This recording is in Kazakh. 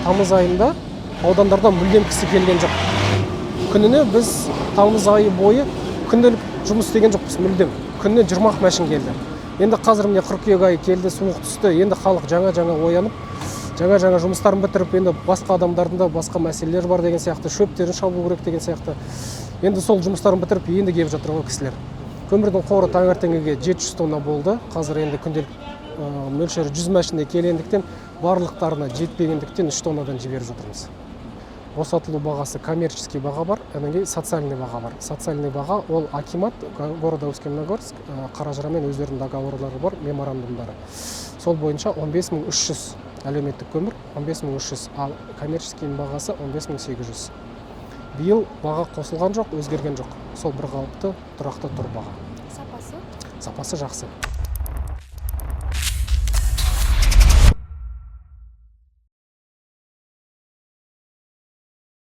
Тамыз айында аудандардан мүлдем кісі келген жоқ. Күніне біз тамыз айы бойы күнделік жұмыс істеген жоқпыз мүлдем. Күніне 20 машин келді. Енді қазір, міне, қыркүйек айы келді, суық түсті. Енді халық жаңа жаңа оянып, жаңа жаңа жұмыстарын бітіріп, енді басқа адамдардың да басқа мәселелері бар деген сияқты, шөптерін шабу керек деген сияқты. Енді сол жұмыстарын бітіріп, енді келіп жатыр ғой кісілер. Көмірдің қоры таңертеңгіге 700 тонна болды. Қазір енді күнделік мөлшері 100 машина келгендіктен, барлықтарына жетпегендіктен, 3 тоннадан жіберіп жатырмыз. Босатылу бағасы: коммерческий баға бар, одан кейін социальный баға бар. Социальный баға ол акимат города Усть-Каменогорск, Қаражырамен өздерінің договорлары бар, меморандумдары. Сол бойынша 15 300 әлеуметтік көмір, 15 300, ал коммерческий бағасы 15 800. Биыл баға қосылған жоқ, өзгерген жоқ, сол бір қалыпты, тұрақты тұр баға. Сапасы? Сапасы жақсы.